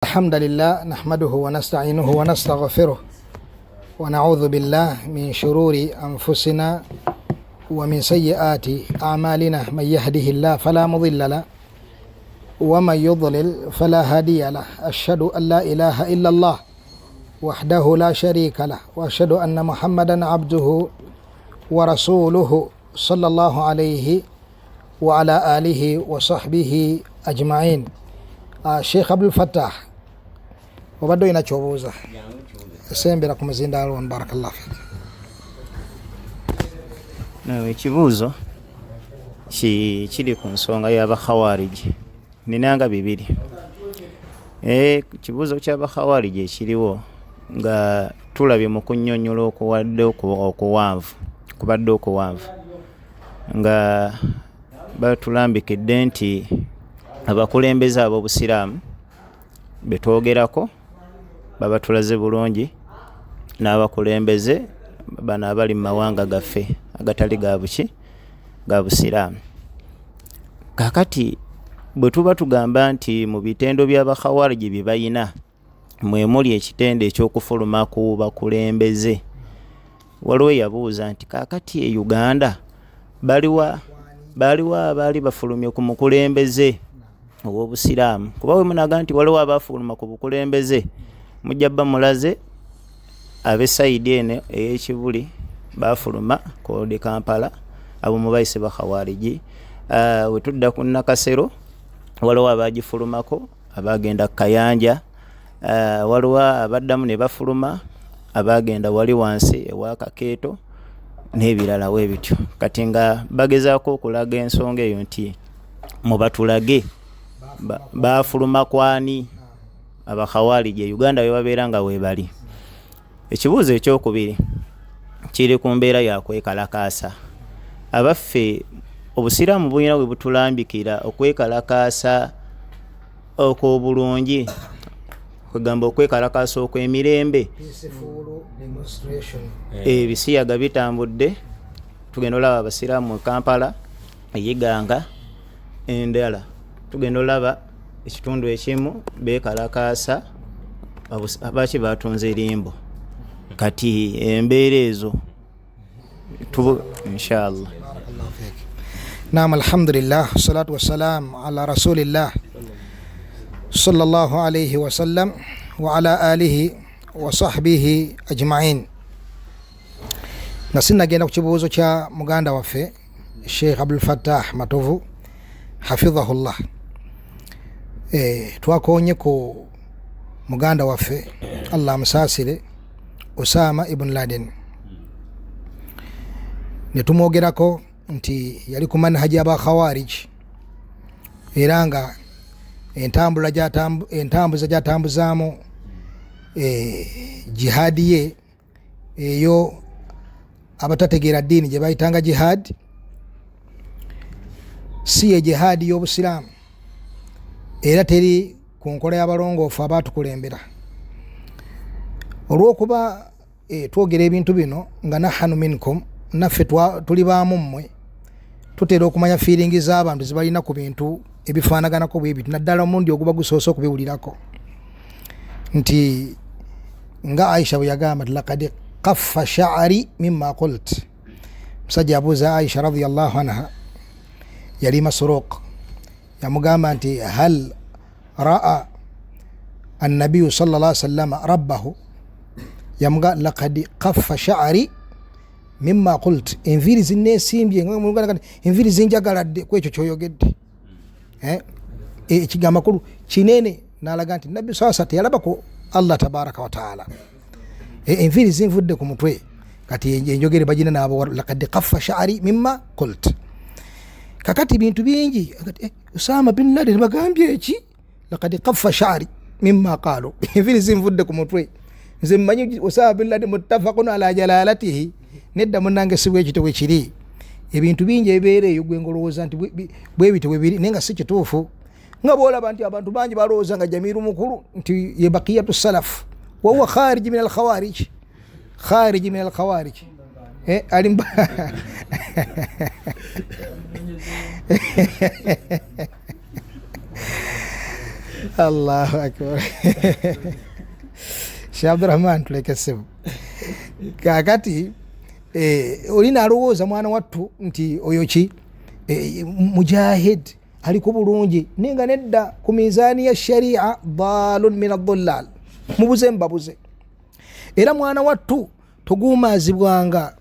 الحمد لله نحمده ونستعينه ونستغفره ونعوذ بالله من شرور أنفسنا ومن سيئات أعمالنا، من يهده الله فلا مضل له ومن يضلل فلا هادي له، أشهد أن لا إله إلا الله وحده لا شريك له، وأشهد أن محمدا عبده ورسوله صلى الله عليه وعلى آله وصحبه أجمعين. Sheikh Abdul Fattah, obadde olina kyobuuza, sembera ku muzindaalo wano, barakallahu fik. Ekibuuzo kiri ku nsonga y'abakhawariji, ninanga bibiri. Ekibuuzo ky'abakhawariji ekiriwo nga tulabye mu kunnyonnyola okuwadde okuwanvu, kubadde okuwanvu, nga batulambikidde nti abakulembeze ab'obusiraamu betwogerako babatulaze bulungi, n'abakulembeze bano abali mu mawanga gaffe agatali ga buki ga busiraamu. Kaakati bwe tuba tugamba nti mu bitendo by'abakhawariji bye bayina mwe muli ekitendo eky'okufuluma ku bakulembeze, waliwo eyabuuza nti kaakati e Uganda baliwa abaali bafulumye ku mukulembeze ow'obusiraamu? Kuba we munaga nti waliwo abafuluma ku bukulembeze, mujja bba mulaze ab'essayidi eno ey'ekibuli bafuluma kodi Kampala, abo mubayise bakhawariji. We tudda ku Nakasero waliwo abagifulumako abagenda Kayanja, waliwo abaddamu ne bafuluma abagenda wali wansi ewa Kakeeto n'ebirala we bityo. Kati nga bagezaako okulaga ensonga eyo nti mubatulage bafuluma kwani abakhawariji e Uganda we babeera nga weebali. Ekibuuzo ekyokubiri kiri ku mbeera ya kwekalakaasa. Abaffe, obusiraamu bulina bwe butulambikira okwekalakaasa okw'obulungi, kwegamba okwekalakaasa okw'emirembe? Ebisiyaga bitambudde, tugenda olaba abasiraamu e Kampala, Iganga, endala, tugenda olaba ekitundu ekimu beekalakaasa baki batunze limbo. Kati embeera ezo inshallah. Naam, alhamdulillah, salatu wassalam ala rasulillah sallallahu alayhi wasallam wa ala alihi wa sahbihi ajma'in. Nga sinnagenda ku kibuuzo kya muganda waffe Sheikh Abdul Fattah Matovu hafidhahullah, twakonye ku muganda waffe Allah amusaasire Osama ibn Laden, ne tumwogerako nti yali ku manhaji y'abakhawarij, era nga entambuza gy'atambuzaamu jihadi ye eyo abatategeera ddiini gye bayitanga jihad, si ye jihadi y'obusiraamu, era teri ku nkola y'abalongoofu abaatukulembera. Olw'okuba twogera ebintu bino nga nahanu minkum, naffe tuli baamu mmwe, tutera okumanya fiiringi z'abantu zibalina ku bintu ebifaanaganako bwe bityo, naddala omulundi oguba gusoose okubiwulirako, nti nga Aisha bwe yagamba nti laqad kaffa sha'ri mimma qult. Musajja abuuza Aisha radhiyallahu anha, yali Masruq, yamugamba nti hal ra'a annabiyu sallallahu alaihi wasallam rabbahu, yamuga laqad kaffa sha'ri mimma qult, enviiri zinneesimbye, enviiri zinjagaladde ku ekyo kyoyogedde. Ekigambo makulu kinene, n'alaga nti Nabbi sallallahu alaihi wasallam teyalaba ku Allah tabaraka wa taala. Enviiri zinvudde ku mutwe. Kati enjogere bagina n'abo laqad kaffa sha'ri mimma qult. Kakati bintu bingi, Osama bin Laden bagambye eki, laqad kaffa sha'ri mimma qalu, enviiri zinvudde ku mutwe, nze mmanyi Osama bin Laden muttafaqun ala jalalatihi. Nedda munnange, si bwekityo bwe kiri. Ebintu bingi ebibeera eyo gwe ng'olowooza nti bwe bityo bwe biri, naye nga si kituufu. Nga bw'olaba nti abantu bangi balowooza nga Jamiru mukulu nti ye bakiyatu salaf, wa huwa khariji min al-khawarij, khariji min al-khawarij. Alimba Allahu akbar. Sheikh Abdurrahman, tuleke ssebo. Kakati oli nalowooza mwana wattu nti oyo ki mujahid aliko bulungi, naye nga nedda ku mizaani ya sharia dalun min addullal, mubuze mbabuze. Era mwana wattu togumaazibwanga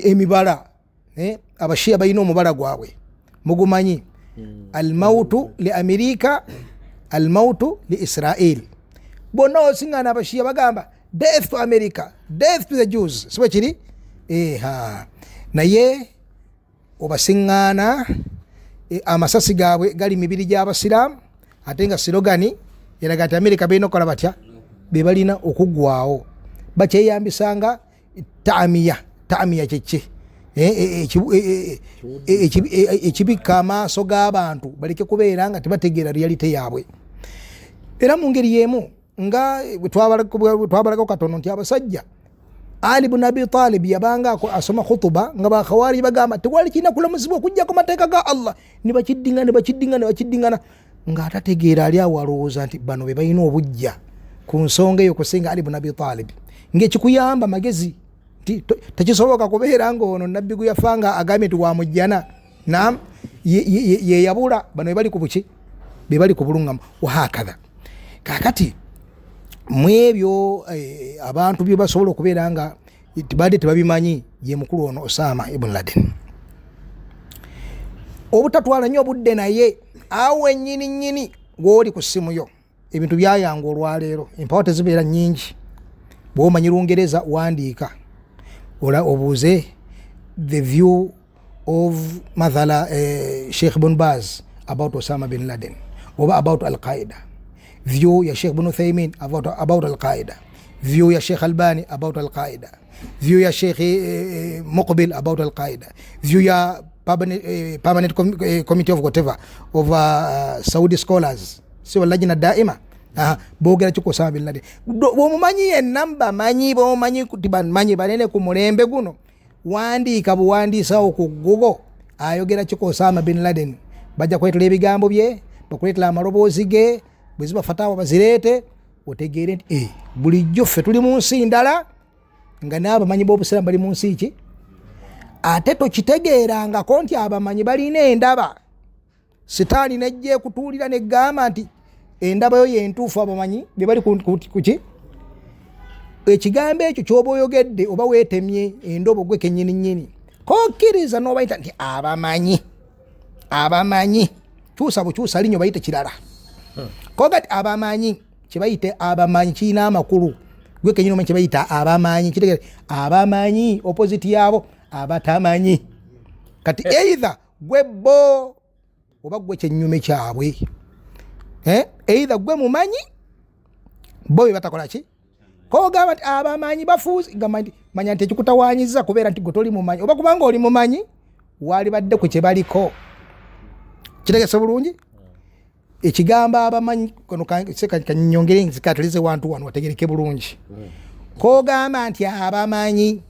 emibala. Abashia balina omubala gwabwe mugumanyi, almautu li Amerika, almautu li Israel. Bonna osiŋŋaana abashia bagamba death to America, death to the Jews, si bwe kiri? Naye obasiŋŋaana amasasi gaabwe gali mibiri gy'abasiraamu, ate nga slogan eraga nti Amerika balina okukola batya, be balina okuggwawo. Bakyeyambisanga taamiya. Taamiya kyeki? Ekibikka amaaso g'abantu baleke kubeera nga tebategeera reality yaabwe. Era mu ngeri y'emu nga twabalako katono nti abasajja Ali bun Abi Talib yabanga asoma khutuba nga bakhawariji bagamba tewali kirina kulamuzibwa okuggyako mateeka ga Allah, ne bakiddingana ne bakiddingana ne bakiddingana, ng'atategeera ali awo alowooza nti bano be balina obujja ku nsonga eyo kusinga Ali bun Abi Talib. Ng'ekikuyamba magezi nti tekisoboka kubeera ng'ono nabbi gwe yafa nga agambye nti wamujjana, nam yeyabula, bano bebali ku buki, bebali ku bulungamu, wahakatha. Kakati mu ebyo abantu bye basobola okubeera nga badde tebabimanyi, ye mukulu ono Osama ibn Laden. Obutatwala nnyo obudde, naye awo wennyini nnyini wooli ku ssimu yo ebintu byayanga olwaleero, empawa tezibeera nnyingi. Bw'omanyi Lungereza wandiika ola obuuze the view of mathala Sheikh Ibn Baz about Osama bin Laden oba about Al Qaeda, view ya Sheikh Ibn Uthaymin about Al Qaeda, view ya Sheikh Albani about Al Qaeda, view ya Sheikh Muqbil about Al Qaeda, view ya permanent committee of whatever of Saudi scholars, si walajina daima boogera ki ku Osama bin Laden. Bw'omumanyi yenna, mbamanyi bomanyi ti bamanyi banene ku mulembe guno, wandiika buwandiisawo ku Google ayogera ki ku Osama bin Laden, bajja kuleetera ebigambo bye, bakuleetera amaloboozi ge, bwe ziba fatawa bazireete, otegeere nti bulijjo ffe tuli mu nsi ndala nga n'abamanyi b'obusiraamu bali mu nsi ki. Ate tokitegeerangako nti abamanyi balina endaba, sitaani nejja ekutuulira negamba nti endaba yo yentuufu, abamanyi be bali kuki. Ekigambo ekyo kyoba oyogedde oba weetemye endobo gwe kenyini nyini, kokkiriza n'obayita nti abamanyi, abamanyi kyusa bukyusa linyo bayite kirala. Koga ti abamanyi, kyebayite abamanyi kirina amakulu, gwe kenyini omanyi kyebayita abamanyi. Kitegeeza abamanyi opposite yaabo abatamanyi. Kati either gwe bo oba gwe kyenyume kyabwe, either gwe mumanyi bo be batakola ki. Kogamba nti abamanyi bafuuzi, gamba nti manya nti ekikutawanyiza kubeera nti gwe toli mumanyi, oba kubanga oli mumanyi walibadde ku kye baliko. Kitegese bulungi ekigambo abamanyi kono kanyongere nzikatalize wantu wano wategereke bulungi. Kogamba nti abamanyi,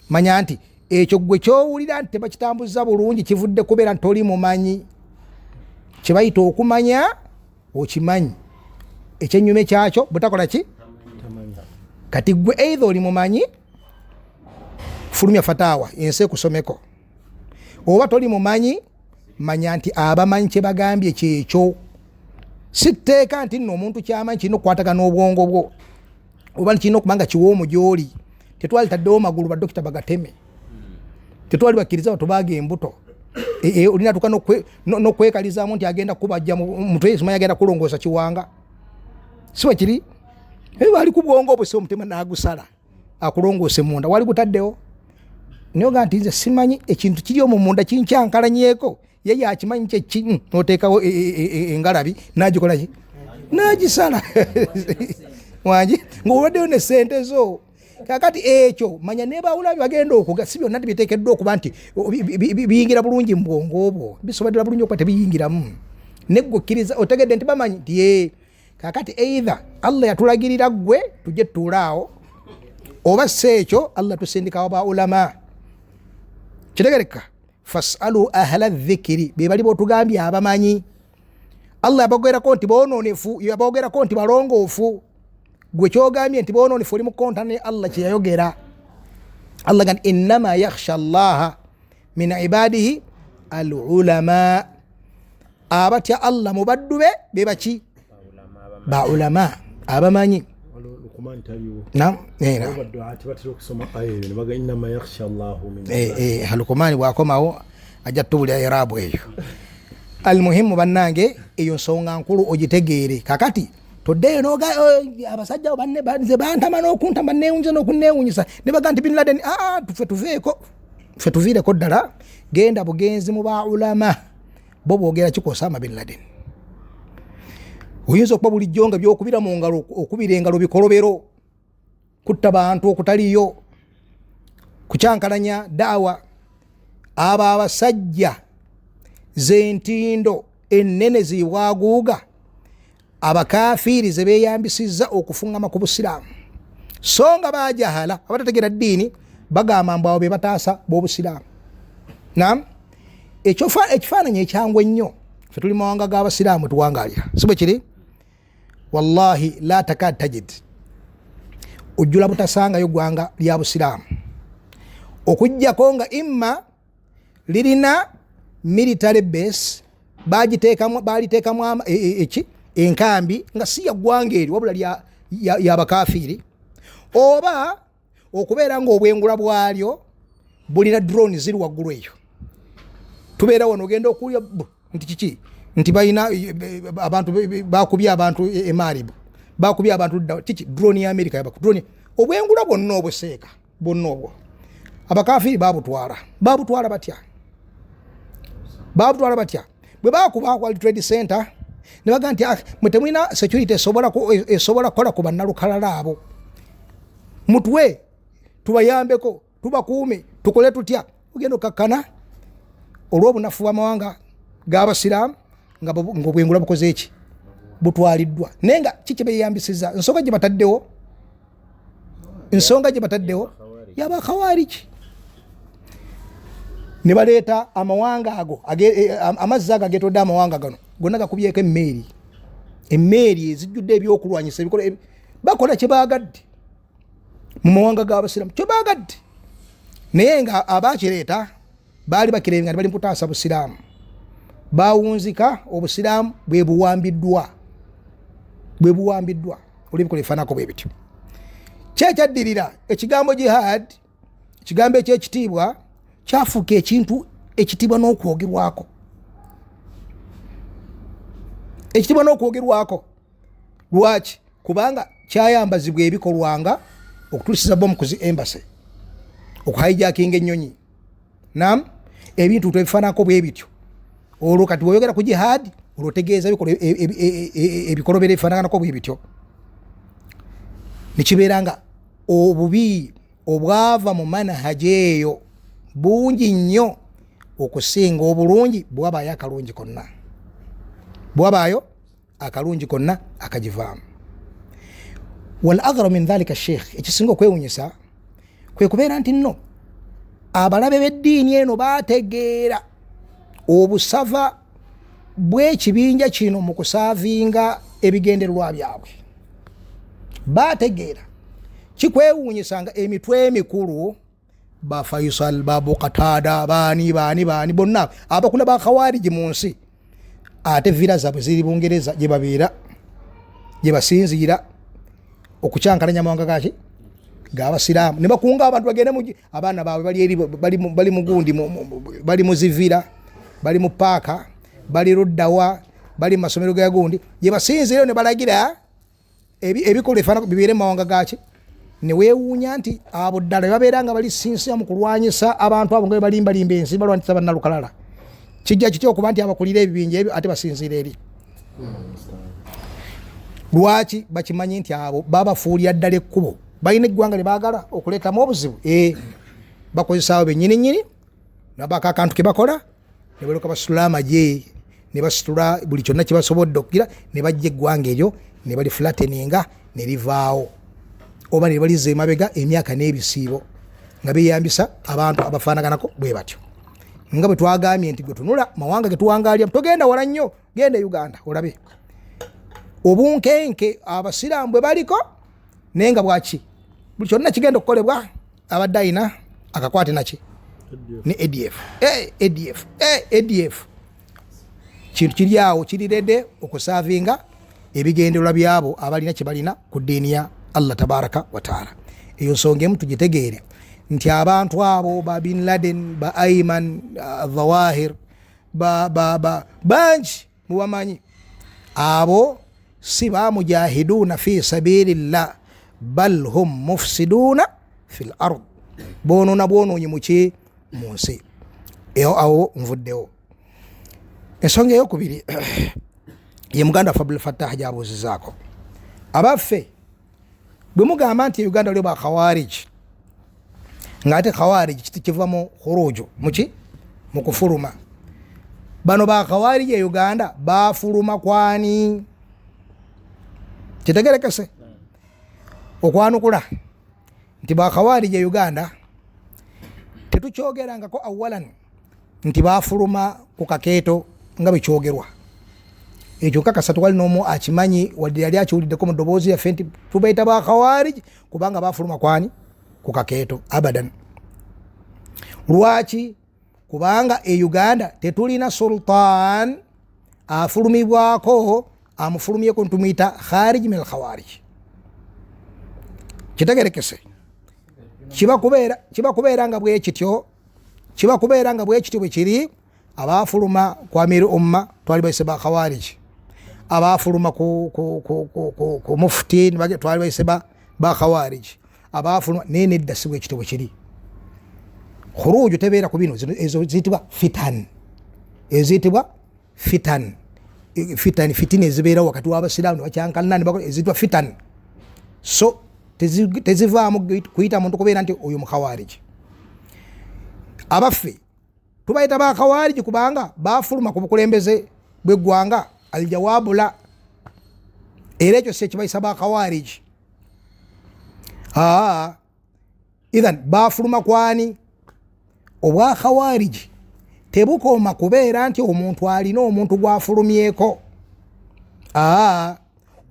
manya nti ekyo gwe kyowulira nti tebakitambuza bulungi kivudde kubeera nti toli mumanyi. Kyebayita okumanya okimanyi, ekyenyume kyakyo butakola ki. Kati gwe either oli mumanyi, fulumya fatawa ensi ekusomeko, oba toli mumanyi, manya nti abamanyi kyebagambye kyekyo. Si tteeka nti nno omuntu kyamanyi kirina okukwatagana n'obwongo bwo oba kirina okuba nga kiwoomu gy'oli. Tetwali taddewo magulu badokita bagateme, tetwali bakkiriza batubaaga embuto. Olina tuka n'okwekalizaamu nti agenda kubajja mutwe, simanyi agenda kulongoosa kiwanga, si bwe kiri? Bali ku bwongo obwo, si omutima n'agusala akulongoose munda wali gutaddewo. Naye ogaa nti nze simanyi ekintu kiri omwo munda kinkyankalanyeko, ye yakimanyi kyeki, noteekawo engalabi nagikola ki, nagisala wangi ng'obaddeyo ne sente zo. Kakati ekyo manya nebawula bagenda okuga si byonna tibiteekeddwa okuba nti biyingira bulungi mu bwongo bwo, bisobola bulungi okuba tebiyingiramu, neggwe okkiriza otegedde nti bamanyi nti ye. Kakati either Allah yatulagirira ggwe tujje tutuulaawo, oba si ekyo Allah tusindikawo ba ulama. Kitegereka, fasalu ahla dhikiri, be bali botugambye abamanyi. Allah yabogerako nti boononefu, yabogerako nti balongoofu. Gwe kyogambye nti boononefu oli mukontana ne Allah kyeyayogera. Allah gamba innama yakhsha Allaha min ibadihi al ulama, abatya Allah mu baddu be be baki? Ba ulama, abamanyi. Luqman bw'akomawo ajja tubulira irabu eyo. Almuhimu bannange, eyo nsonga nkulu ogitegeere. Kakati toddeyo noga abasajja banne nze bantama n'okuntama neewunyisa n'okunneewunyisa ne baga nti Bin Laden, ffe tuveeko, ffe tuviireko ddala. Genda bugenzi mu ba ulama bo boogera ki ku Osama Bin Laden. Oyinza okuba bulijjo nga byokubira mu ngalo, okubira engalo bikolobero, kutta bantu okutaliyo, kukyankalanya daawa. Abo abasajja z'entindo ennene zibwaguuga abakafiiri ze beeyambisizza okufungama ku busiraamu, so nga bajahala abatategeera ddiini bagamba mbu abo be bataasa b'obusiraamu. Naam, ekifaananyi ekyangu ennyo, ffe tuli mawanga g'abasiraamu tuwangaalira, si bwe kiri? Wallahi la takad tajid, ojjula butasangayo ggwanga lya busiraamu okuggyako nga imma lirina military base, baliteekamu eki enkambi nga si ya ggwanga eri wabula y'abakafiiri, oba okubeera ng'obwengula bwalyo bulina drone ziri waggulu eyo. Tubeera wano ogenda okulya nti kiki nti balina abantu bakubye abantu emaaribu, bakubye abantu dda, kiki drone ya Amerika yabaku drone. Obwengula bwonna obuseeka bwonna obwo abakafiiri babutwala. Babutwala batya? Babutwala batya? Bwe bakuba World Trade Center ne baga nti mwe temulina security esobola kukola ku bannalukalala abo, mutwe tubayambeko tubakuume tukole tutya? Ogenda okkakkana olw'obunafu bw'amawanga g'abasiraamu nga ng'obwengula bukoze eki butwaliddwa. Naye nga ki kye beeyambisiza? Nsonga gye bataddewo, nsonga gye bataddewo y'abakhawariji, ne baleeta amawanga ago amazzi ago ageetodde amawanga gano gonna gakubyeko emmeeri, emmeeri ezijjudde ebyokulwanyisa ebikola bakola kye baagadde mu mawanga g'abasiraamu, kye baagadde. Naye nga abakireeta baali bakireeba nga bali mu kutaasa busiraamu, bawunzika obusiraamu bwe buwambiddwa, bwe buwambiddwa olw'ebikola ebifaananako bwe bityo. Kyekyaddirira ekigambo jihad, ekigambo ekyekitiibwa kyafuuka ekintu ekitiibwa n'okwogerwako, ekitiibwa n'okwogerwako. Lwaki? Kubanga kyayambazibwa ebikolwanga okutuusiza bomu ku zi embassy, okuhijackinga ennyonyi, nam ebintu ebifaananako bwe bityo. Olwo kati bw'oyogera ku jihad olwo otegeeza ebikolobero ebifaananako bwe bityo, ne kibeera nga obubi obwava mu manhaji eyo bungi nnyo okusinga obulungi bwabaayo akalungi konna, bwabaayo akalungi konna akagivaamu. Wal aghra min dhalika sheikh, ekisinga okwewunyisa kwe kubeera nti nno abalabe b'eddiini eno baategeera obusava bw'ekibinja kino mu kusaavinga ebigendererwa byabwe. Baategeera. Kikwewuunyisa nga emitwe emikulu ba Faisal, ba Abu Qatada, baani baani baani bonna abakula ba Khawariji mu nsi, ate villa zaabwe ziri Bungereza gye babeera, gye basinziira okukyankalanya amawanga gaki g'abasiraamu, ne bakunga abantu bagende mu abaana baabwe bali eri, bali mu gundi, bali mu zivira, bali mu paaka, bali luddawa, bali mu masomero ga gundi gye basinziira ne balagira ebikolwa ebifaananako bibeere mu mawanga gaki. Ne weewuunya nti abo ddala babeera nga bali sinsiya mu kulwanyisa abantu abo nga bwe balimbalimba ensi, balwanyisa bannalukalala. Kijja kitya okuba nti abakulira ebibinja ebyo ate basinziira eri? Lwaki bakimanyi nti abo babafuulira ddala ekkubo? Balina eggwanga lye baagala okuleetamu obuzibu, bakozesa abo bennyini nnyini nabako akantu ke bakola ne balyoka basitula amagye ne basitula buli kyonna kye basobodde okugira ne bajja eggwanga eryo ne baliflateninga ne livaawo, oba ne balizza emabega emyaka n'ebisiibo nga beeyambisa abantu abafaanaganako bwe batyo. Nga bwe twagambye nti gwe tunula mawanga ge tuwangaalira, togenda wala nnyo, genda e Uganda olabe obunkenke abasiraamu bwe baliko, naye nga bwaki buli kyonna kigenda okukolebwa abadde alina akakwate naki ne ADF. ADF, ADF kintu kiri awo kiri rede okusaavinga ebigendererwa byabo abalina kye balina ku ddiini ya Allah tabaraka wa taala. Eyo nsonga emu tugitegeere nti abantu abo ba Bin Laden, ba Ayman Dhawahir, bangi mubamanyi, abo si bamujahiduuna fi sabilillah, bal hum mufsiduuna fil ard, bonoona bwonoonyi muki mu nsi. Eyo awo nvuddewo. Ensonga eyokubiri ye muganda waffe Abdul Fattah gyabuuzizaako, abaffe bwe mugamba nti Uganda waliwo ba khawarij, ng'ate khawarij kiva mu khuruju muki mu kufuluma, bano ba khawarij e Uganda bafuluma kwani? Kitegerekese okwanukula nti ba khawarij e Uganda tetukyogerangako awalan nti bafuluma ku kakeeto nga bwe kyogerwa. Ekyo kakasa tewali n'omu akimanyi wadde yali akiwuliddeko mu ddoboozi yaffe nti tubayita ba khawarij kubanga bafuluma kwani? Ku kakeeto. Abadan. Lwaki? Kubanga e Uganda tetulina sultan afulumibwako amufulumyeko ntumuyita kharij min alkhawarij. Kitegerekese kiba kubeera nga bwe kityo, kiba kubeera nga bwe kityo bwe kiri. Abafuluma ku Amiri Umma twali bayise ba khawarij, abafuluma ku mufti twali bayise ba khawarij, abafuluma naye nedda si bwe kityo bwe kiri. Khuruju tebeera ku bino, ezo ziyitibwa fitan, eziyitibwa fitan, fitan, fitina ezibeerawo wakati w'abasiraamu ne bakyankalana ne bakola, eziyitibwa fitan. So tezivaamu kuyita muntu kubeera nti oyo mukhawarij. Abaffe tubayita ba khawarij kubanga bafuluma ku bukulembeze bw'eggwanga? Aljawabu la, era ekyo si ekibayisa ba khawarij. Idhan bafuluma kwani? Obwa khawarij tebukoma kubeera nti omuntu alina omuntu gw'afulumyeko,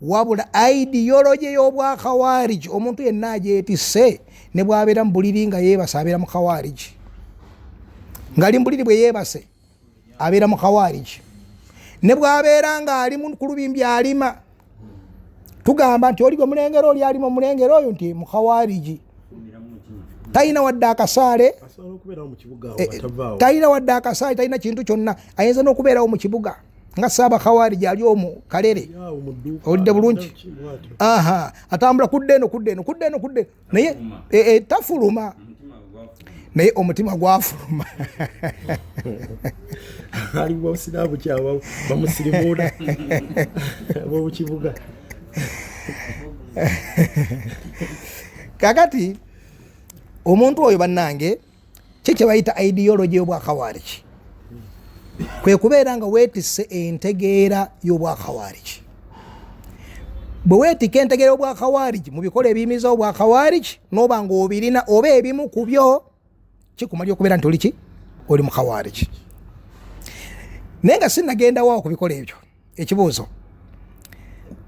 wabula ideology y'obwa khawarij omuntu yenna agyetisse ne bw'abeera mu buliri nga yeebase abeera mu khawarij, ng'ali mu buliri bwe yeebase abeera mu khawarij, ne bw'abeera ng'ali ku lubimbi alima, tugamba nti oli gwe mulengera oli alima omulengera oyo nti mu khawarij, talina wadde akasaale, talina wadde akasaale, talina kintu kyonna, ayinza n'okubeerawo mu kibuga nga Ssaaba Khawarij ali omu Kalere, olidde bulungi, aha, atambula kudda eno kudda eno kudda eno kudda eno, naye tafuluma, naye omutima gwafuluma. Ali busiraamu kyaba bamusirimuula ab'omukibuga. Kakati omuntu oyo bannange ki kye bayita ideology y'obwa khawarij kwe kubeera nga weetisse entegeera y'obwa khawarij. Bwe weetikka entegeera y'obwa khawarij mu bikola ebiyimirizawo obwa khawarij n'oba ng'obirina oba ebimu ku byo, kikumalira okubeera nti oli ki? Oli mu khawarij. Naye nga sinnagendawo awo ku bikola ebyo, ekibuuzo,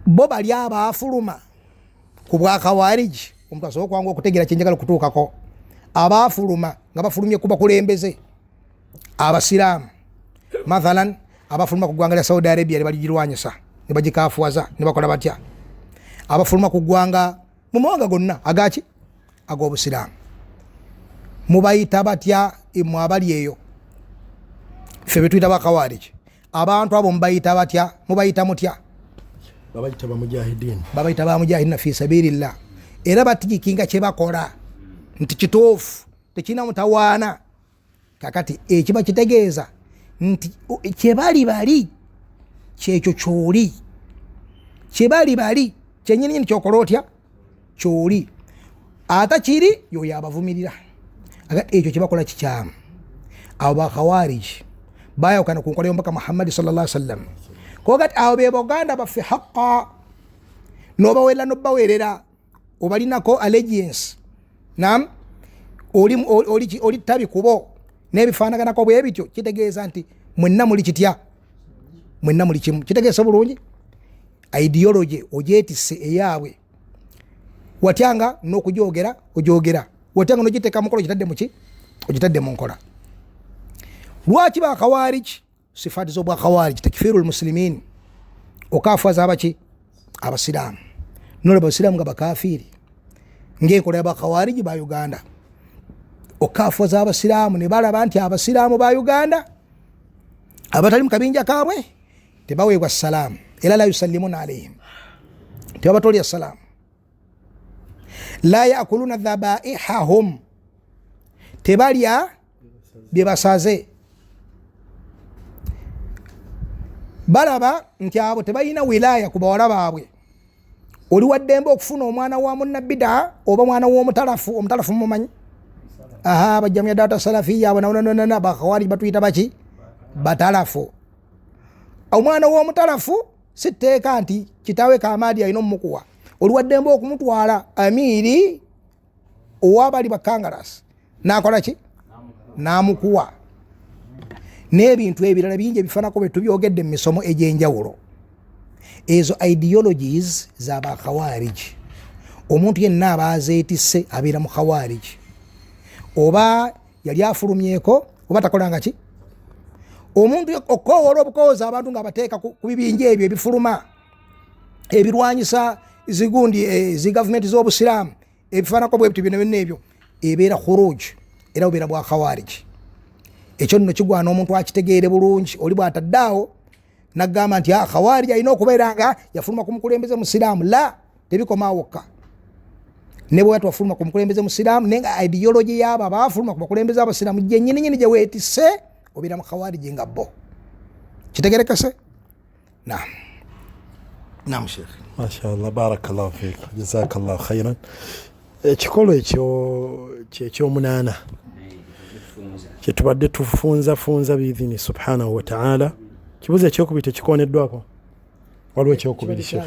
bo bali abaafuluma ku bwa khawarij, omuntu asobola okwanga okutegeera kye njagala okutuukako, abaafuluma nga bafulumye ku bakulembeze abasiraamu, mathalan abafuluma ku ggwanga lya Saudi Arabia ne baligirwanyisa ne bagikafuwaza ne bakola batya, abafuluma ku ggwanga mu mawanga gonna agaki ag'obusiraamu, mubayita batya mmwe abali eyo? Ffe be tuyita bakhawarij, abantu abo mubayita batya? Mubayita mutya? Babayita bamujahidin, babayita bamujahidina fi sabilillah, era batiikinga kye bakola nti kituufu tekirina mutawaana. Kakati ekiba kitegeeza nti kyebali bali kyekyo kyoli, kyebali bali kyenyininyini kyokola otya kyoli, ate kiri yoyo abavumirira ekyo kyebakola kikyamu. Abo bakhawarij bayawukana ku nkola y'omubaka Muhammadi sallallahu alaihi wasallam. Kokati abo be baganda baffe haqqa, n'obawerera n'obawerera, obalinako allegiance, nam oli tabi kubo, N'ebifaanaganako bwe bityo kitegeeza nti mwenna muli kitya, mwenna muli kimu. Kitegeeza bulungi ideology ogyetisse eyaabwe, watyanga n'okugyogera ogyogera, watyanga n'ogiteeka mu nkola ogitadde muki, ogitadde mu nkola. Lwaki bakawariji sifaati z'obwakawariji takfiru lmusilimin, okafuwaza abaki abasiraamu, nolaba abasiraamu nga bakafiiri ng'enkola y'abakawariji ba Uganda, okafuwaza abasiraamu ne balaba nti abasiraamu ba Uganda abatali mu kabinja kaabwe tebaweebwa salaamu, era la yusallimuna alaihim, tebabatolya salaamu, la yakuluna dhabaihahum, tebalya bye basaze. Balaba nti abo tebalina wilaya ku bawala baabwe. Oli waddembe okufuna omwana wa munnabida oba mwana w'omutalafu. Omutalafu mumanyi? Aha, bajjamya data salafiya abo nononona bakawali batuyita baki, batalafu. Omwana w'omutalafu si tteeka nti kitaawe Kamaadi alina omumukuwa. Oli waddembe okumutwala amiiri ow'abali bakangalasi n'akola ki, n'amukuwa. N'ebintu ebirala bingi ebifaanako bwe tubyogedde mu misomo egy'enjawulo. Ezo ideologies z'abakawariji. Omuntu yenna aba azeetisse abeera mu khawariji, oba yali afulumyeko oba takolanga ki. Omuntu okukowoola obukowooza abantu ng'abateeka ku bibinja ebyo ebifuluma ebirwanyisa zigundi zi gavumenti z'obusiraamu ebifaanako bwe bityo byonna byonna ebyo ebeera khuruj, era bubeera bwa khawariji. Ekyo nno kigwana omuntu akitegeere bulungi. Oli bw'atadde awo nagamba nti khawariji alina okubeera nga yafuluma ku mukulembeze musiraamu, la tebikomaawo wokka. Ne bwe twafuluma ku mukulembeze musiraamu, naye nga ideology y'abo abaafuluma ku bakulembeze abasiraamu gye nnyini nnyini gye weetisse, obeera mu khawariji nga bo. Kitegerekese? Naam. Naam Sheikh. Mashallah, barakallahu fiik, jazakallahu khairan. Ekikolo ekyo kyekyomunaana kyetubadde tufunzafunza biidhini subhanahu wa ta'ala. Kibuzo ekyokubiri tekikoneddwako? Waliwo ekyokubiri Sheikh.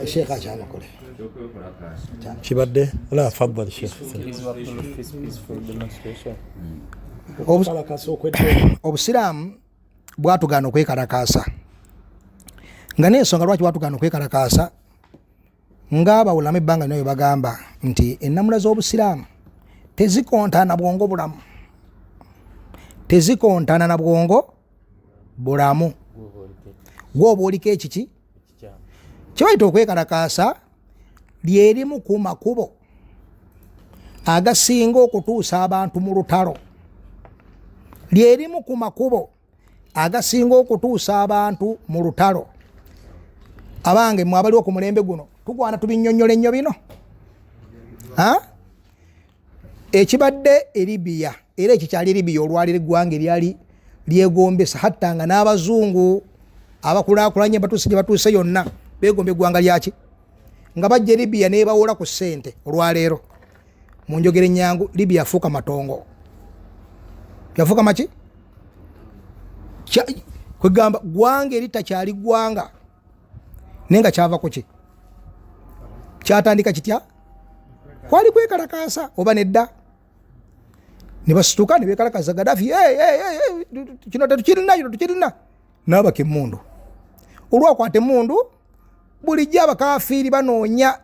Sheikh akyanukule. Kibadde la faddal Sheikh. Obusiraamu bwatugaana okwekalakaasa, nga n'ensonga lwaki bwatugaana okwekalakaasa ng'abawulama ebbanga lino bwe bagamba nti ennamula z'obusiraamu tezikontana bwongo bulamu, tezikontana na bwongo bulamu. Gwoba oliko ekiki kyebayita okwekalakaasa lyerimu ku makubo agasinga okutuusa abantu mu lutalo, lyerimu ku makubo agasinga okutuusa abantu mu lutalo. Abange mwe abaliwo ku mulembe guno tugwana tubinnyonnyola ennyo bino. Ekibadde e Libya, era ekikyali Libya olwaliro eggwanga eryali lyegombesa, hatta nga n'abazungu abakulaakulanye batuuse gye batuuse yonna beegomba eggwanga lyaki, nga bajja e Libya n'ebawola ku ssente. Olwaleero mu njogera ennyangu Libya yafuuka matongo, yafuuka maki, kwegamba ggwanga eritakyali ggwanga. Naye nga kyava ku ki? Kyatandika kitya? Kwali kwekalakaasa oba nedda? Ne basituka ne beekalakaasa Gaddafi, kino tetukirina, kino tukirina. N'abaka emmundu. Olwakwata emmundu, bulijjo abakafiiri banoonya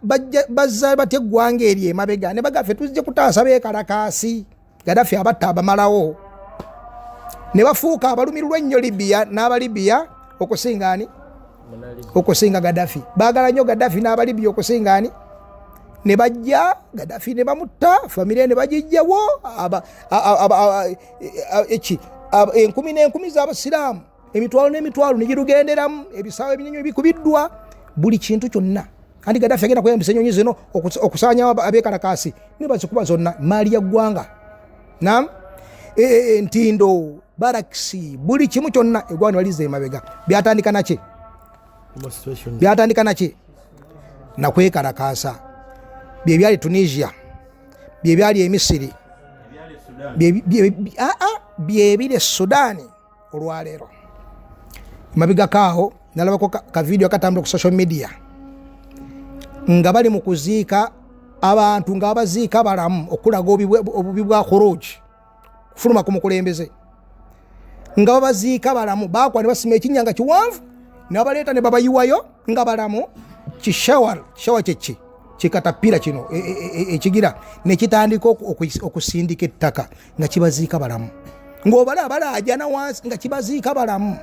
bazza batya eggwanga eryo emabega, ne bagamba ffe tuzze kutaasa beekalakaasi. Gaddafi abatta abamalawo, ne bafuuka abalumirwa ennyo Libya n'Abalibya okusinga ani? Okusinga Gaddafi. Baagala nnyo Gaddafi n'Abalibya okusinga ani? Ne bajja Gaddafi ne bamutta, famire ne bagijjawo, enkumi n'enkumi z'abasiraamu, emitwalo n'emitwalo ne girugenderamu, ebisaawe ebinyonyi bikubiddwa, buli kintu kyonna. Anti Gaddafi agenda kweyambisa ennyonyi zino okusaanyawo abeekalakaasi, ne bazikuba zonna, maali ya ggwanga. Naam, ntindo, barakisi, buli kimu kyonna eggwanga ne balizza emabega. Byatandika naki? Byatandika naki? Nakwekalakaasa. Bye byali Tunisia, bye byali e Misiri, bye biri e Sudaani olwaleero. Mabegako awo nalabako ka video akatambula ku social media nga bali mu kuziika Abantu nga baziika balamu okulaga obubi bwa khuruj, kufuluma ku mukulembeze, nga babaziika balamu, bakwa ne basima ekinnya nga kiwanvu ne babaleeta ne babayiwayo nga balamu. Kishawar, kishawa kyeki kikatapira kino ekigira ne kitandika okusindika ettaka nga kibaziika balamu, ng'obala balaajana wansi nga kibaziika balamu.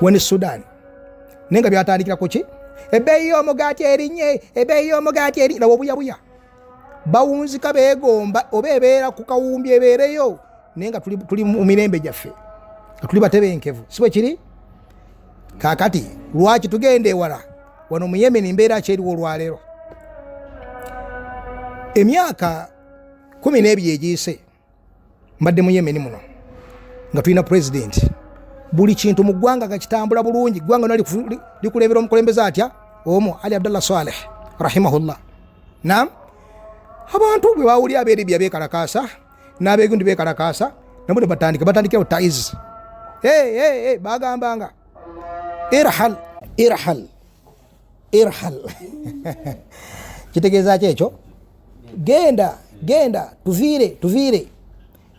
Wene Sudan naye nga byatandikira kuki? Ebbeeyi y'omugaati erinnye, ebbeeyi y'omugaati eri laba obuyabuya bawunzika beegomba oba ebeera ku kawumbi ebeereyo, naye nga tuli mu mirembe gyaffe nga tuli batebenkevu, si bwe kiri? Kaakati lwaki tugenda ewala? Wano mu Yemen mbeera ki eriwo olwaleero? Emyaka 12 egiyise mbadde mu Yemen muno nga tulina pulezidenti, buli kintu mu ggwanga nga kitambula bulungi, ggwanga lyonna likulembera omukulembeze atya omu, Ali Abdallah Saleh rahimahullah. Naam, abantu bwe bawulira ab'e Libya beekalakaasa n'abeegundi beekalakaasa, nabo ne batandikirawo Taiz. Hey, bagambanga irhal irhal irhal kitegeeza ki ekyo? Genda genda, tuviire tuviire.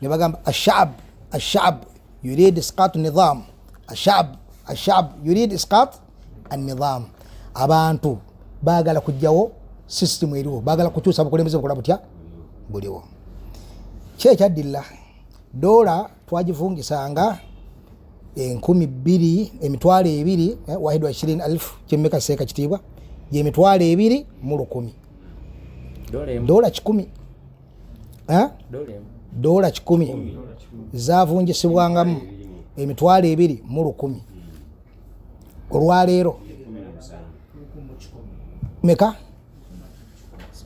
Ne bagamba ashab ashab yurid isqat nidham, ashab ashab yurid isqat an-nidham. Abantu baagala kujjawo system eriwo, baagala kukyusa bukulembeze bukola butya buliwo. Ki ekyaddilla? Dola twagivungisanga enkumi bbiri emitwalo ebiri, wahidu wa ishirini alfu kyemmeka seeka kitiibwa gyemitwalo ebiri mu lukumi, dola kikumi, dola kikumi zavungisibwangamu emitwalo ebiri mu lukumi. Olwaleero meka?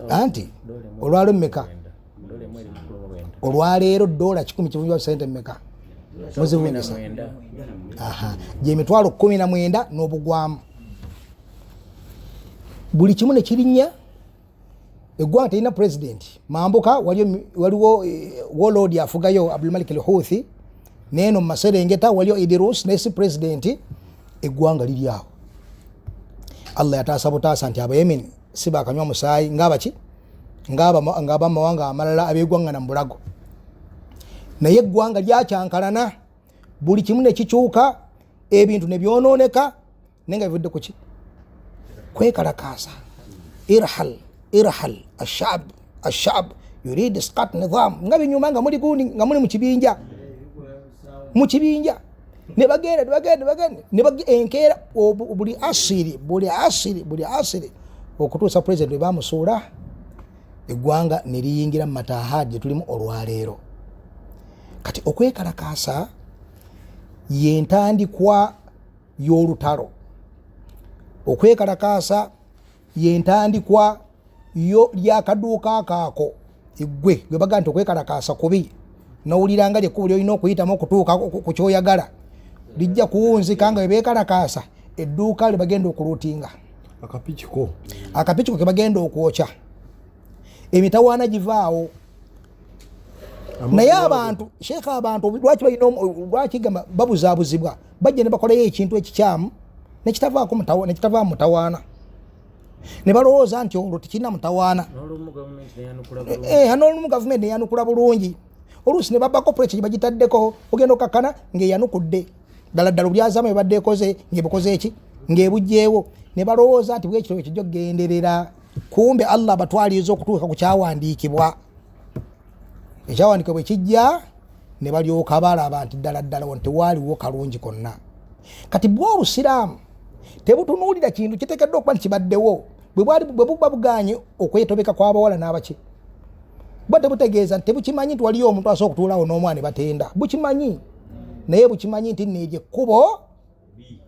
Anti olwaleero meka? Olwaleero dola kikumi kivunjibwa sente mmeka? Muzivungisa gyemitwalo 19 n'obugwamu. Buli kimu ne kirinnya. Eggwanga terina pulezidenti mambuka, waliwo warlord afugayo Abdulmalik al-Houthi, neeno mu maserengeta waliyo Idrus naye si pulezidenti. Eggwanga liri awo. Allah yataasa butaasa nti Abayemen si bakanywa musaayi ng'abaki ng'abamawanga amalala abeegwangana mu bulago, naye eggwanga lyakyankalana, buli kimu ne kikyuka, ebintu ne byonooneka, naye nga bivudde ku ki? Kwekalakaasa. Irhal irhal ashab ashab yurid isqat nidham, nga binyuma nga muli gundi, nga muli mu kibinja, mu kibinja ne bagenda ne bagenda ne bagenda enkeera buli asiri buli asiri buli asiri okutuusa pulezidenti bwe bamusuula, eggwanga ne liyingira mu matahadi gye tulimu olwaleero. Kati okwekalakaasa yentandikwa y'olutalo, okwekalakaasa yentandikwa lyakaduuka kaako eggwe gwe baga nti okwekalakaasa kubi, nowulira nga lyekkubo lyolina okuyitamu okutuuka ku kyoyagala, lijja kuwunzika nga bwe beekalakaasa edduuka lye bagenda okuluutinga, akapikiko ke bagenda okwokya, emitawaana givaawo. Naye abantu sheekha, abantu lwaki balina lwaki gamba babuzaabuzibwa, bajja ne bakolayo ekintu ekikyamu nekitavaako mutawaana, ne balowooza nti olwo tekirina mutawaana. N'olumu gavumenti neyanukula bulungi, oluusi ne babako pulekye bagitaddeko, ogenda okakkana ng'eyanukudde ddala ddala obulyazaamu ebadde ekoze ng'ebukoze eki ng'ebugyewo, ne balowooza nti bwekityo ekijja okugenderera. Kumbe Allah abatwaliriza okutuuka ku kyawandiikibwa. Ekyawandiikibwa bwe kijja ne balyoka balaba nti ddala ddala wano tewaaliwo kalungi konna. Kati bwe obusiraamu tebutunuulira kintu kiteekeddwa okuba nti kibaddewo, bwe buba buganye okwetobeka kw'abawala n'abaki, bwe tebutegeeza nti tebukimanyi nti waliyo omuntu asobola okutuulawo n'omwana ne batenda, bukimanyi, naye bukimanyi nti nno eryo ekkubo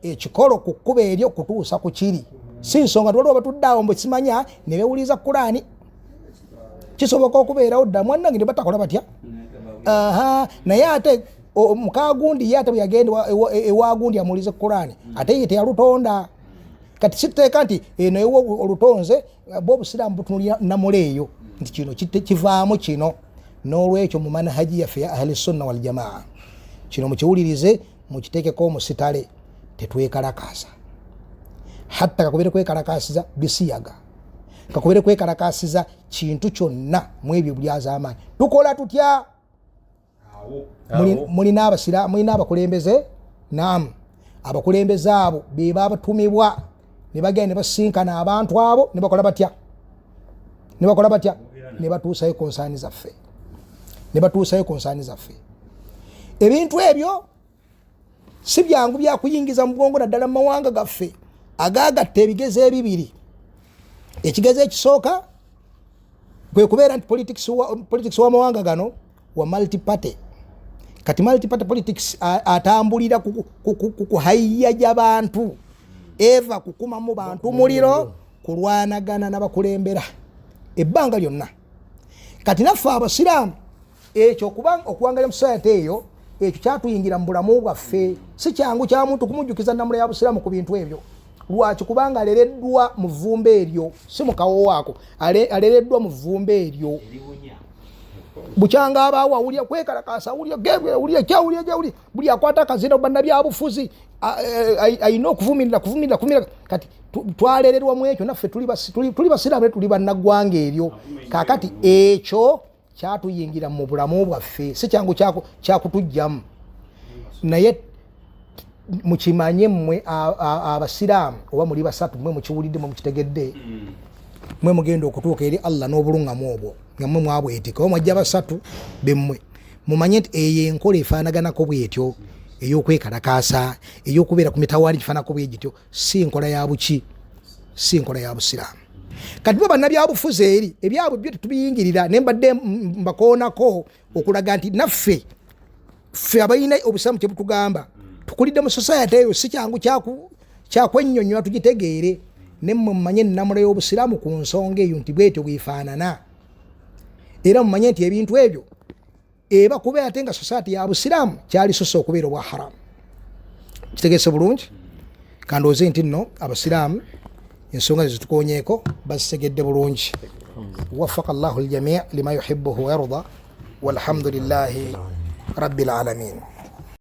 ekikolo ku kkubo eryo kutuusa ku kiri, si nsonga nti waliwo batudde awo mbu simanya ne bewuliza Kulaani, kisoboka okubeerawo ddala mwannange ne batakola batya. Naye ate mukagundi ye ate bwe yagenda ewagundi amuwulize Kulaani, ate ye teyalutonda. Kati siteeka nti eno ewo olutonze, bwe obusiraamu butunulira namula eyo nti kino kivaamu kino. N'olwekyo mu manhaji yaffe ya ahli sunna wal jamaa, kino mukiwulirize mukitekeko omusitale, tetwekalakaasa hatta kakubere kwekalakaasiza bisiyaga, Kakubere kwekalakasiza kintu kyonna mu ebyo bulyazaamaanyi. Tukola tutya? Mulina abasira, mulina abakulembeze. Naam, abakulembeze abo be babatumibwa ne bagenda ne basinkana abantu abo ne bakola batya? Ne bakola batya? Ne batuusayo konsaani zaffe, ne batuusayo konsaani zaffe. Ebintu ebyo si byangu byakuyingiza mu bwongo, naddala mu mawanga gaffe agaagatta ebigezo ebibiri. Ekigezo ekisooka kwe kubeera nti politics w'amawanga gano wa multiparty. Kati multiparty politics atambulira ku kuhayiya gy'abantu, eva kukumamu bantu muliro, kulwanagana n'abakulembera ebbanga lyonna. Kati naffe abasiraamu ekyo okuwangalira mu society eyo, ekyo kyatuyingira mu bulamu bwaffe. Si kyangu kya muntu kumujjukiza nnamula ya busiraamu ku bintu ebyo. Lwaki? Kubanga alereddwa mu vvumbe eryo, si mu kawowo ako, alereddwa mu vvumbe eryo. Bukyanga abaawo awulira kwekalakaasa, awulira gebwe, awulira kyawulira kyawulira, buli akwata akazina bannabyabufuzi ayina okuvumirira, kuvumirira, kuvumirira. Kati twalererwa mu ekyo, naffe tuli basiraamu, tuli bannaggwanga eryo. Kaakati ekyo kyatuyingira mu bulamu bwaffe, si kyangu kyakutugjamu. Naye mukimanye mmwe abasiraamu, oba muli basatu, mmwe mukiwulidde, mwe mukitegedde, mwe mugenda okutuuka eri Allah n'obulungamu obwo nga mmwe mwabwetika, oba mwajja basatu bemmwe, mumanye nti eyo enkola efaanaganako bwetyo ey'okwekalakaasa, ey'okubeera ku mitawaani gifaanako bwe gityo, si nkola ya buki, si nkola ya busiraamu. Kati bo bannabyabufuzi eri ebyabwe byo tetubiyingirira, naye mbadde mbakoonako okulaga nti naffe ffe abalina obusiraamu kye butugamba, tukulidde mu society eyo, si kyangu kyakwennyonnyola tugitegeere. Nemmwe mumanye ennamula y'obusiraamu ku nsonga eyo nti bwetyo bwefaanana, era mumanye nti ebintu ebyo eba kubeera ate nga society ya busiraamu kyalisose okubeera obwa haramu. Kitegeese bulungi. Kandowooze nti nno abasiraamu ensonga zitukonyeeko bazitegedde bulungi. Wafaka llahu ljamii lima yuhibuhu wayarda, walhamdulillahi rabbil alamin.